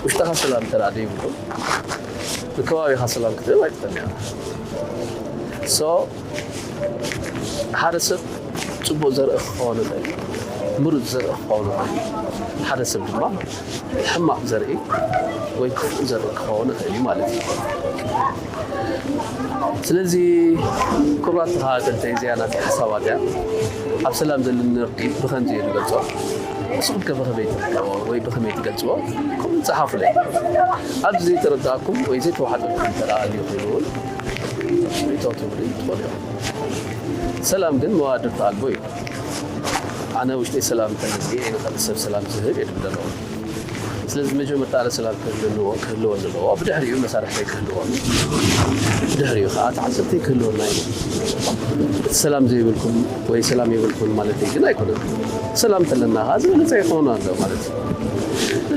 ውሽጥኻ ሰላም እንተ ደኣ ዘይብሉ ንከባቢኻ ሰላም ክትህብ ኣይትኽእልን ኢኻ። So ሓደ ሰብ ጽቡቕ ዘርኢ ክኸውን ይኽእል እዩ፣ ምሩጽ ዘርኢ ክኸውን ይኽእል እዩ። ሓደ ሰብ ድማ ሕማቕ ዘርኢ ወይ ክፉእ ዘርኢ ክኸውን ይኽእል እዩ ማለት እዩ። ስለዚ ክቡራት ተኸታተልተይ፣ እዚኣ ናተይ ሓሳባት እያ። ኣብ ሰላም ዘለኒ ርድኢት ብኸምዚ እየ ዝገልጾ። ንስኹም ከ ብኸመይ ትርድእዎ ወይ ብኸመይ ትገልጽዎ? ከምኡ ጸሓፉለይ። ኣብዚ ዘይተረዳእኩም ወይ ዘይተዋሓጠልኩም እንተ ደኣ ኣልዩ ኮይኑ እውን ርኢቶ ክትህቡለይ ትኽእሉ ኢኹም። ሰላም ግን መዋድርታ ኣልቦ እዩ። ኣነ ውሽጠይ ሰላም እንተልኒ እየ ንኻልእ ሰብ ሰላም ዝህብ እየ ዝብል ዘለኹ። ስለዚ መጀመርታ ኣነ ሰላም ክህልዎ ክህልወኒ ኣለዎ፣ ብድሕሪኡ መሳርሕተይ ክህልዎም፣ ብድሕሪኡ ከዓ ተዓዘብተይ ክህልወና እዩ። እቲ ሰላም ዘይብልኩም ወይ ሰላም የብልኩም ማለተይ ግን ኣይኮነን። ሰላም እንተለና ከዓ ዝበለፀ ይኸውን ኣሎ ማለት እዩ።